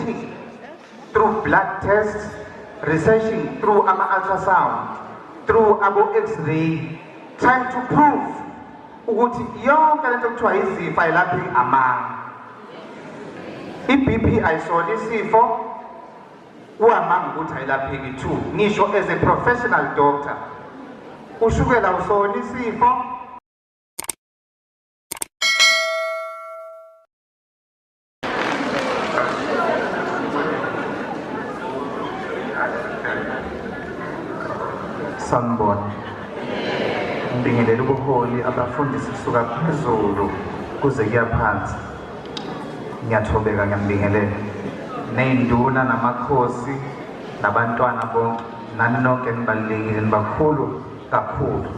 Researching through blood tests, researching through ama-ultrasound, through abo-x-ray, trying to prove ukuthi yonke lento kuthiwa izifo ayilapheki amanga. I-BP ayisona isifo, kuwamanga ukuthi ayilapheki. Two, ngisho as a professional doctor, ushukela usona isifo. Sanibona. Ngibingelela ubuholi abafundisi kusuka phezulu kuze kuya phansi. Ngiyathobeka ngiyambingelela. Ney'nduna namakhosi nabantwana bonke nani nonke nibalulekile nibakhulu kakhulu.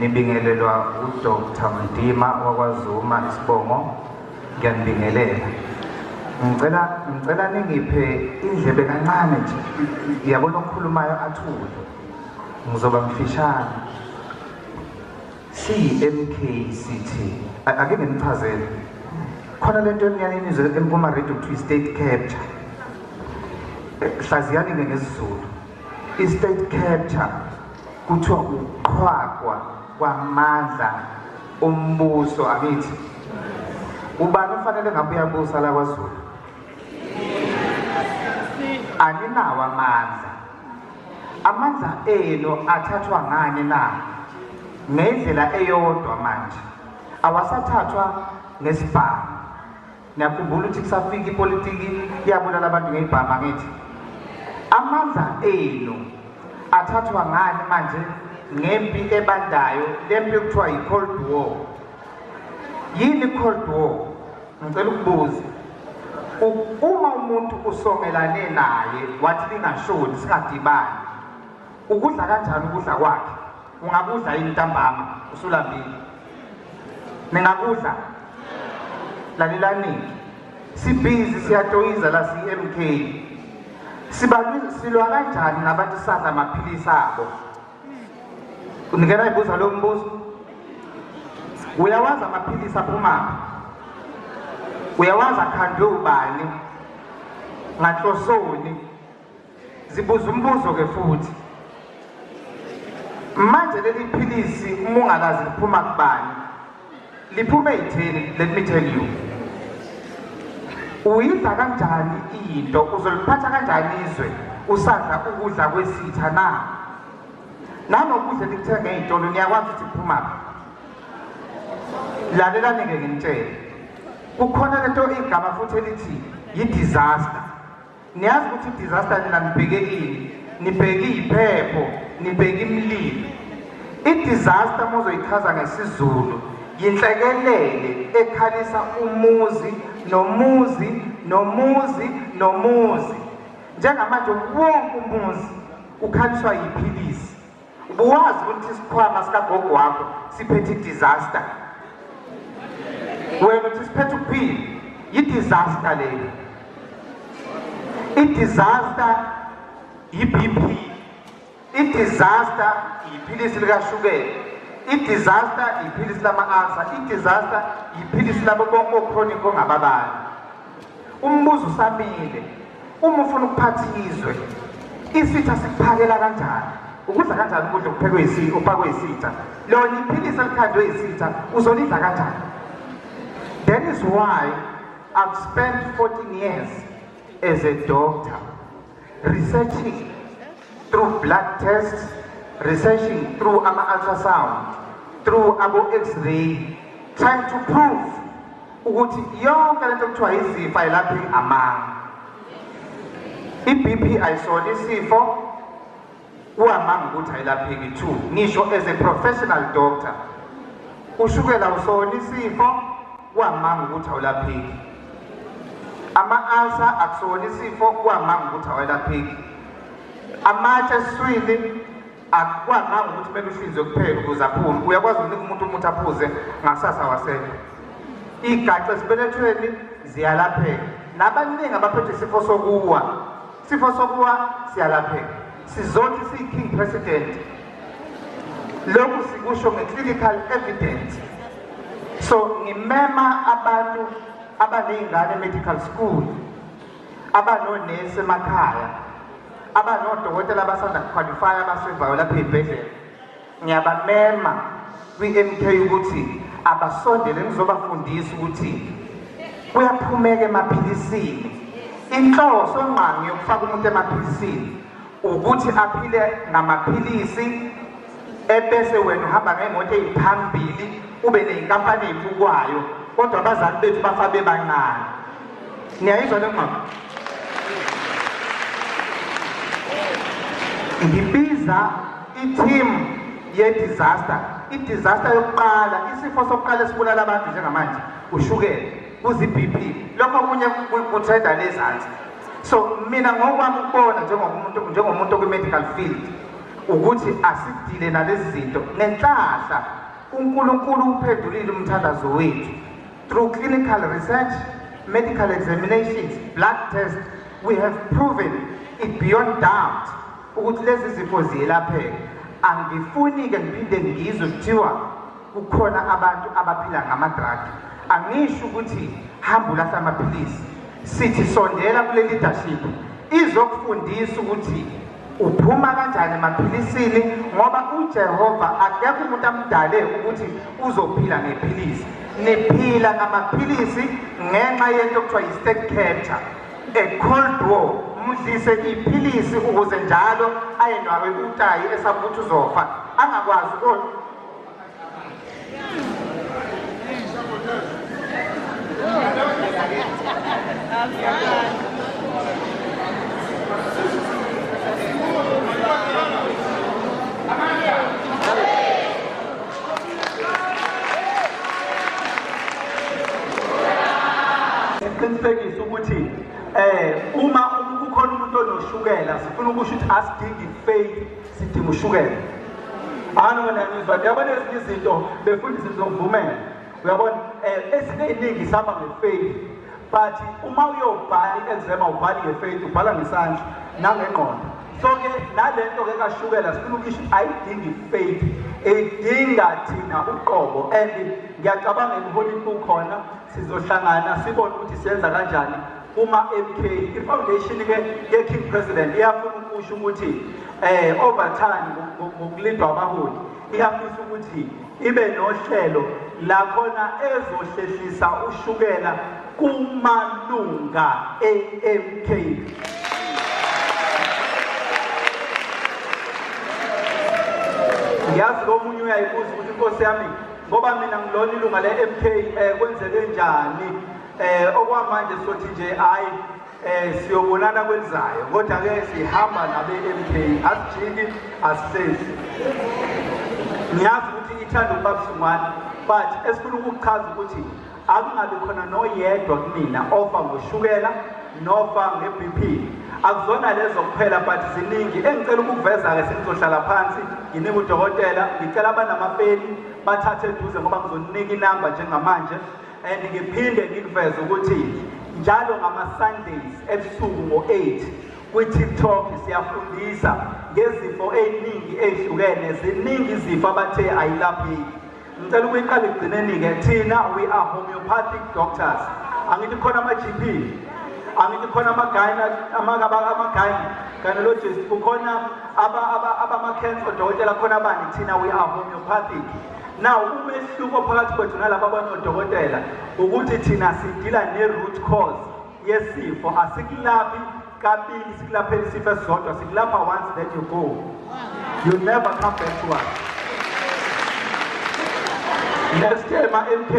Nibingelelwa uDr Mdima wakwaZuma isibongo ngiyanibingelela. Ngicela ningiphe indlebe kancane nje. Ngiyabona okukhulumayo athule. Ngizoba mfishane. Siyi-MKCT. Ake nginichazele. Khona lento eniyane nizwe kuma radio kuthiwa state capture. Hlaziyani ke ngesiZulu. I-state capture kuthiwa ukuqhwagwa kwamandla ombuso angithi. Ubani ofanele ngabe uyabusa la kwaZulu? Aninawo amandla. Amandla enu athathwa ngani na? Ngendlela eyodwa manje. Awasathathwa ngesibhamu. Niyakhumbula ukuthi kusafika ipolitiki yabulala abantu ngey'bhamu angithi? Amandla enu athathwa ngani manje ngempi ebandayo, lempi okuthiwa yi-Cold War. Yini i-Cold War? Ngicela ukubuza. Uma umuntu usongelane naye wathi lingashoni singadibani, ukudla kanjani ukudla kwakhe? Ungakudla yini ntambama usulambile? Ningakudla? Lalelani. Sibhizi siyatoyiza la siyi-MK. Silwa kanjani nabantu sadla amaphilisi abo? Nike nayibuza lo mbuzo? Uyawazi amaphilisi aphumaphi? Uyawazi akhandwe ubani? Nganhlosoni? Zibuza umbuzo ke futhi. Manje leli philisi uma ungalazi liphuma kubani? Liphuma ey'theni, let me tell you. Uyidla kanjani into, uzoliphatha kanjani izwe usadla ukudla kwesitha na? Nanokudla enikuthenga ey'tolo niyakwazi ukuthi kuphumaphi? Lalelani-ke nginitshele. Kukhona lento igama futhi elithi yi-disaster. Niyazi ukuthi i-disaster nina nibheke ini? Nibheke iy'phepho, nibheke imililo. I-disaster uma uzoyichaza ngesiZulu yinhlekelele ekhalisa umuzi nomuzi nomuzi nomuzi. Njengamanje wonke umuzi ukhaliswa yiphilisi. Ubuwazi ukuthi isikhwama sikagogo wakho siphethe i-disaster. Wena uthi siphethe ukuphila, yi-disaster leyo. I-disaster yi-BP, i-disaster yiphilisi likashukela, i-disaster yiphilisi lama-ulcer, i-disaster yiphilisi labo bonke o-chronic ongababali. Umbuzo usamile, uma ufuna ukuphatha izwe, isitha sikuphakela kanjani? Ukudla kanjani ukudla okuphekwe yisitha, okuphakwe yisitha? Lona iphilisi elikhandwe yisitha uzolidla kanjani? That is why I've spent 14 years as a doctor researching through blood tests, researching through ama-ultrasound, through abo-x-ray, trying to prove ukuthi yonke lento kuthiwa izifo ayilapheki amanga. I-BP ayisona isifo, kuwamanga ukuthi ayilapheki. Two, ngisho as a professional doctor, ushukela usona isifo, kuwamanga ukuthi awulapheki. Ama-ulcer akusona isifo, kuwamanga ukuthi awelapheki. Amatshe esiswini akukwamanga ukuthi kumele uhlinzwe kuphela ukuze aphume. Uyakwazi ukunika umuntu umuthi aphuze ngakusasa wasekho. Igaxa esibelethweni ziyalapheka. Nabaningi abaphethwe isifo sokuwa, isifo sokuwa siyalapheka. Sizothi siyi-King President, lokhu sikusho nge-clinical evidence. So ngimema abantu abaney'ngane medical school. Abanonesi emakhaya, abanodokotela abasanda kuqualify abasevayo lapha ey'bhedlela, ngiyabamema kwi-MK ukuthi abasondele ngizobafundisa ukuthi kuyaphumeka emaphilisini. Inhloso ngqangi yokufaka umuntu emaphilisini ukuthi aphile ngamaphilisi, ebese wena uhamba ngemoto eyiphambili ube neyinkampani eyibukwayo, kodwa abazali bethu bafa bebancane. Niyayizwa le ngxoxo? Ngibiza i-team ye-disaster. I-disaster yokuqala, isifo sokuqala esibulala abantu njengamanje ushukela, kuzi-BP, lokho okunye kutrenda lezansi. So mina ngokwami ukubona njengomuntu okwi-medical field ukuthi asidile nalezi zinto. Ngenhlahla uNkulunkulu uphendulile umthandazo wethu through clinical research, medical examinations, blood test. We have proven it beyond doubt ukuthi lezi zifo ziyelapheka. Angifuni-ke ngiphinde ngizwe kuthiwa kukhona abantu abaphila ngama-drug. Angisho ukuthi hamba ulahla amaphilisi, sithi sondela kule leadership izokufundisa ukuthi uphuma kanjani emaphilisini, ngoba uJehova akekho umuntu amdale ukuthi uzophila ngephilisi. Niphila ngamaphilisi ngenxa yento okuthiwa yi-state capture, a cold war. Mdlise iphilisi ukuze njalo ayenwawe utayi esaba ukuthi uzofa, angakwazi. Siqinisekise ukuthi uma kukhona umuntu onoshukela, sifuna ukusho ukuthi asidingi faith, sidinga ushukela. Ani wena ngizwa, uyabona ezinye izinto befundisi zokuvumela, uyabona ezinye ey'ningi sihamba nge-faith, but uma uyobhala i-exam awubhali nge-faith, ubhala ngesandla nangengqondo. So-ke nale nto-ke kashukela sifuna ukusho ukuthi ayidingi faith, idinga thina uqobo. And ngiyacabanga emholini kukhona sizohlangana sibone ukuthi siyenza kanjani kuma MK. I-foundation-ke ye-King President iyafuna ukusho ukuthi over time ngokulindwa abaholi iyafisa ukuthi ibe nohlelo la khona ezohlehlisa ushukela kumalunga e-MK. Ngiyazi komunye uyayibuza ukuthi inkosi yami, ngoba mina ngilona ilunga le-MK, kwenzeke njani? Okwamanje sothi nje hayi, siyobonana kwelizayo, kodwa ke sihamba nabe-MK, asijiki asihlezi. Ngiyazi ukuthi ithanda ukuba buhlungwana, but esifuna ukukuchaza ukuthi akungabi khona noyedwa kumina ofa ngoshukela nofa nge-BP. Akuzona lezo kuphela, but ziningi. Engicela ukukuveza-ke, sengizohlala phansi nginike udokotela, ngicela abanamapeni bathathe eduze ngoba ngizonika inamba njengamanje. And ngiphinde ngikuveze ukuthi njalo ngama-Sundays ebusuku ngo-8 kwi-TikTok siyafundisa ngezifo ey'ningi ey'hlukene. Ziningi izifo abathe ayilapheki. Ngicela ukuyiqala ekugcineni-ke, thina we are homeopathic doctors. Angithi khona ama-GP, angithi khona ama-gynecologist, kukhona abama-cancer odokotela, khona bani, thina we are homeopathic. Now umehluko phakathi kwethu nalaba abanye odokotela ukuthi thina sidila ne-root cause yesifo. Asikulaphi kabili, sikulaphela isifo esisodwa, sikulapha once, then you go, you never come back to us. Next year ma-MK,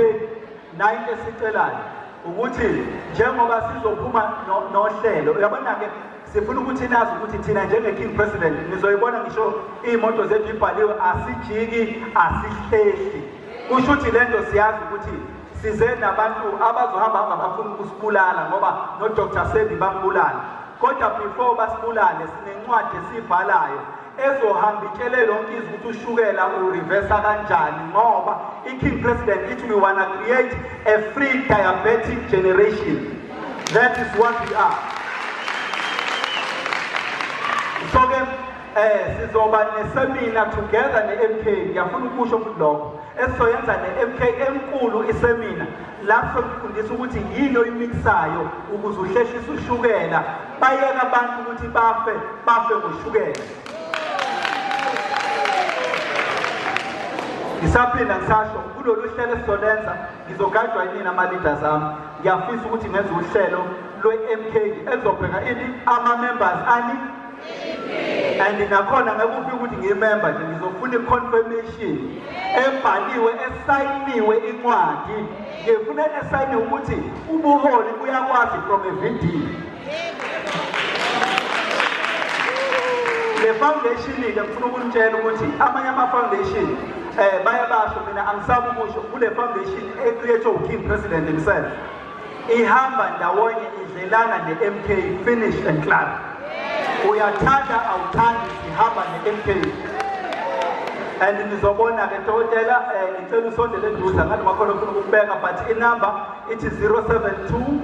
nayo into esicelayo ukuthi njengoba sizophuma nohlelo, uyabona-ke, sifuna ukuthi nazi ukuthi thina njenge-King President nizoyibona ngisho iy'moto zethu ibhaliwe asijiki asihlehli. Kusho ukuthi le nto siyazi ukuthi size nabantu abazohamba hamba bafuna ukusibulala, ngoba no-Dr Sebi bambulala. Kodwa before basibulale sinencwadi esiyibhalayo ezohamba itshele lonke izwe ukuthi ushukela ureversa kanjani, ngoba i-King President ithi we wanna create a free diabetic generation. That is what we are. So-ke Sizoba neseminar together ne-MK, ngiyafuna ukusho futhi lokho esizoyenza ne-MK enkulu isemina lapho sokufundisa ukuthi yini oyimiksayo ukuze uhlehlise ushukela, bayeke abantu ukuthi bafe bafe ngoshukela. Ngisaphinda ngisasho kulolu hlelo esizolenza, ngizogajwa yinina ama-leaders ami. Ngiyafisa ukuthi ngenze uhlelo lwe-MK elizobheka ini ama-members ani, and nakhona ngeke ufike ukuthi ngiyimember nje, ngizofuna i-confirmation ebhaliwe, esayiniwe incwadi, ngifuna esayiniwe ukuthi ubuholi buyakwazi from a VD. Le foundation-ke ngifuna ukunitshela ukuthi amanye ama-foundation baye basho, mina angisabi ukusho, kule foundation e-create uKing President himself ihamba ndawonye, idlelana ne-MK, finish and clap. Uyathanda awuthandi, sihamba ne-MK. And nizobona-ke dokotela, ngicela usondele eduze ngathi makhona ufuna ukubeka, but inumber ithi 072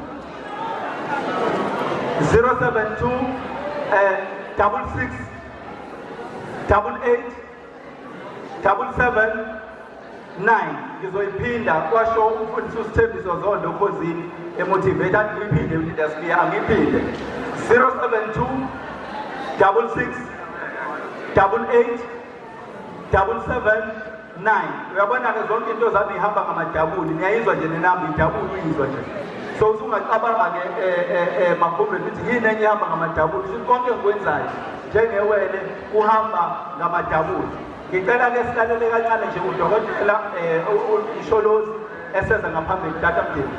072 66 88 77 9. Ngizoyiphinda, kwasho umfundisi uSithembiso Zondo Khozini emotivate, athi ngiyiphinde leaders, angiyiphinde: 072 66 88 77 9. Uyabona-ke zonke into zami ihamba ngamadabuli, niyayizwa nje nenamba idabuli, uyizwa nje, so usungacabanga-ke makhombeni ukuthi yini enye ihamba ngamadabuli. Shuthi konke engikwenzayo njengewele kuhamba ngamadabuli. Ngicela-ke silalele kancane nje udokotela uMsholozi eseza ngaphambili. Tata Mndeni.